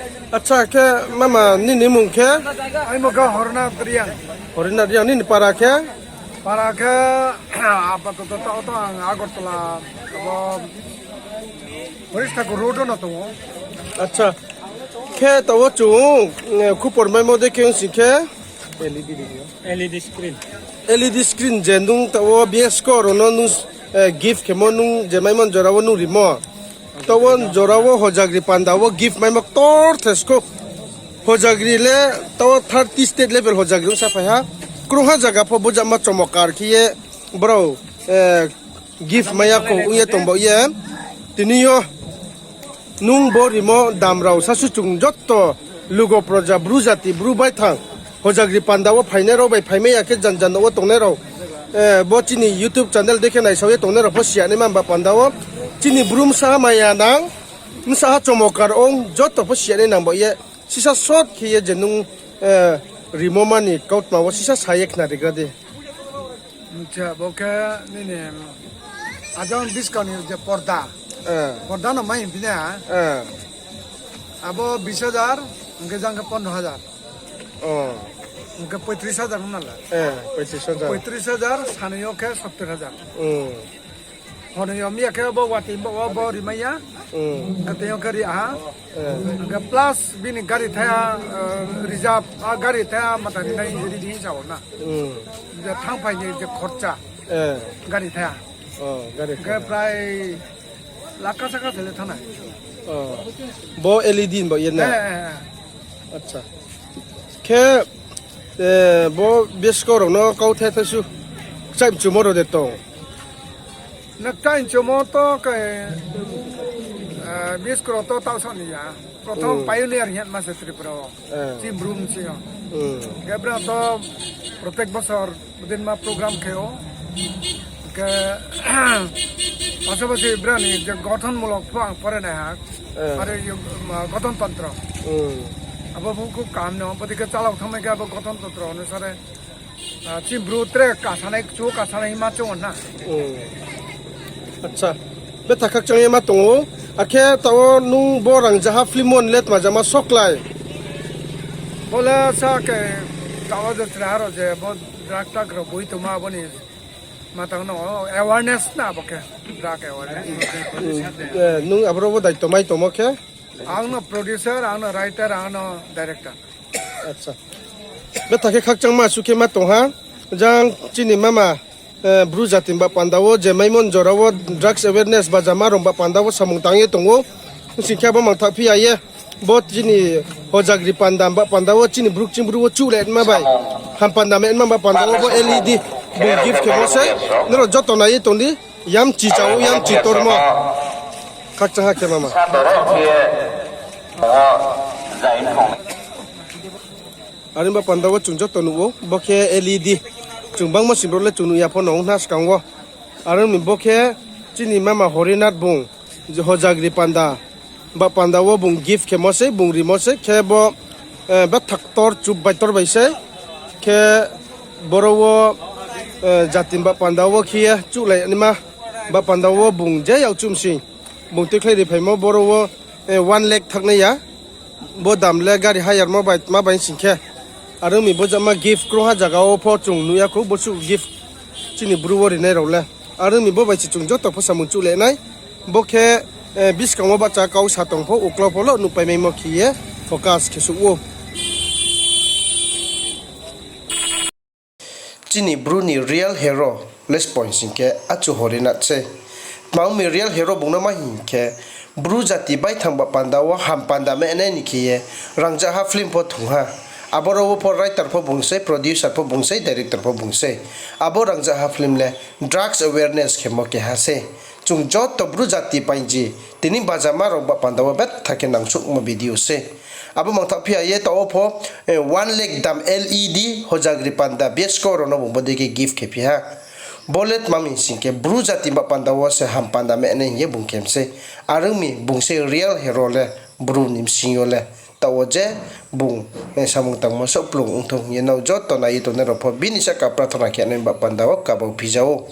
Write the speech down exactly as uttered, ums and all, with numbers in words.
Acha, khe mama nini mung khe? Aini mung khe Horinath Reang. Horinath Reang, nini para khe? Para khe, apatoto taoh to ang Agartala, abo Harish Thakur road no tongo. Acha. Khe taoh chung, eh, khupor maimo de khe ong sing khe? L E D, L E D screen. L E D screen je nung taoh B S ko rao no nung, eh, gift khemo nung je maimo jora wo nung rimo. Taoh wo jora wo Hojagri panda wo gift maimo ktor thai sko. Hojagri le taoh thirty state level Hojagri ongsa phai ha. Krungha zaga pho bujama chomokar khe ye brao, eh, gift mai ya kho ong ye tong bao ye. Tini yo nung bo rimo dam rao sasu chung joto lugo proja Bru jati Bru baithang Hojagri panda wo phainai rao bai phaimai ya khe jan jan no wo tongnai rao, eh, bo chini YouTube channel de khe naisao ye tongnai rao pho si ya nai ma ba panda wo. Chini Bru bsa ha maya nang, bsa ha chomokar ong joto pho si ya nai nang bao ye. Sisa short khe ye je nung, eh, rimo mani kautma wo sisa sa ye khnarigra di. Acha, bo khe nini, ajang buskang ni je porda. Eh. Porda no mai hing phi na? Eh. Abo bis hajar, hing khe jang khe pondro hajar. Oh. Hing khe poitris hajar hing na la. Eh, poitris hajar. Poitris hajar, sanoi yo khe sottor hajar. Hmm. Hor ni yo miya khe bo watoi bo, bo rimai ya. Hmm. Hing khe tei yo khe ri ha. Eh. Hing khe plus bini gari thaya, eh, reserve, ah, gari thaya mata rinai ready hing sa ou na. Hmm. Je thangphai ni je khorcha. Eh. Gari thaya. Oh, gari thaya. Hing khe prai lakh kasa kasa le thanai. Oh. Bo L E D ni bao ye na? Eh, eh, eh. Acha. Khe, eh, bo B S ko rao no kauthai thai su. Kchaih mchumo rao de tong. Na kchaih mchumo to khe, eh, B S ko rao to taoh sa ni ya. Prothom, hmm, pioneer hing ye ma se Tripura wo. Eh. Chini Bru bsing yo. Hmm. Khe bra to protek bosor Bodin ma program khe ou. Khe, pasapasi brao ni je gothonmulok pho ang pore nai ha. Eh. Are yo, ma, gothontontro. Hmm. Abo pho khub kaham no, bodei khe chalao thangmai khe abo gothontontro onusare. Ah, chini Bru tre kasanai, kchu kasanai hima chung na. Hmm. Acha. Betha khakchang ye ma tong ou. Akhe taoh nung bo rangjaha film wo ni le tma jama soklai. Bo le sa khe taoh je chra rao je bo drug tak rao boi tongma bo ni matang no awareness na bo khe drug awareness. Hmm, eh, nung aboro bo daito mai tongmo khe? Ang no producer, ang no writer, ang no director. Acha. Betha khe khakchangma su khe ma tong ha. Jang chini mama, eh, Bru jati ba panda wo je maimon jora wo drugs awareness ba jama rong ba panda wo samung tang ye tong ou. Sing khe abo mangtha phi ya ye. Bo chini Hojagri panda ba panda wo chini Bru kching Bru wo chuh le ma bai. Ham panda me ma ba panda wo bo L E D bung gift khe bo se. Nrao joto nai ye tong di. Yamchi chao, yamchi tormo. Khakchang ha khe mama. Are ba panda wo chung joto nuh ou, bo khe L E D. Chung bangmo sing brouh le chung nuh ya pho no ong na skang wo. Are ong mi bo khe chini mama Horinath bung, je Hojagri panda. Ba panda wo bung gift khemo sei, bung rimo sei, khe bo, eh, betha ktor chup bai tor bai sei. Khe boro wo, eh, jati ba panda wo khe ye chuhlai naima. Ba panda wo bung je yak chum sing. Bung tuikhlai ri phaimo boro wo, eh, one lakh thaknai ya. Bo dam le gari hire mo bai, ma bai sing khe. Are ong mi bo jama gift krungha zaga wo pho chung nuh ya khou, bo suh gift chini Bru wo rinai rao le. Are ong mi bo bai se chung joto pho samung chuh le nai. Bo khe, eh, buskang wo bahcha kau sa tong pho, uklau pho lo nuhpai maimo khe ye focus khe suh ou. Chini Bru ni real hero le spoi sing khe achu Horinath sei. Tma ong mi real hero bung no ma hing khe, Bru jati baithang ba panda wo ham panda menai ni khe ye rangjaha film pho thung ha. Aboro wo pho writer pho bung sei, producer pho bung sei, director pho bung sei. Abo rangjaha film le drugs awareness khemo keha sei. Chung joto Bru jati painji, tini bajama rao ba panda wo betha khe nangsuhmo video sei. Abo mangtha phi ya ye taoh wo pho, eh, one lakh dam L E D Hojagri panda B S ko rao no bung bodei khe gift khe phi ha. Bo le tma mi sing khe Bru jati ba panda wo se ham panda menai hing ye bung khe sei. Are ong mi bung sei real hero le Bru ni bsing yo le. Taoh wo je bung, eh, samung tangmo sohplung ong thung hing ye nrao joto nai ye tongnai rao pho bini saka prathona khe nai ba panda wo kabau phi ja ou.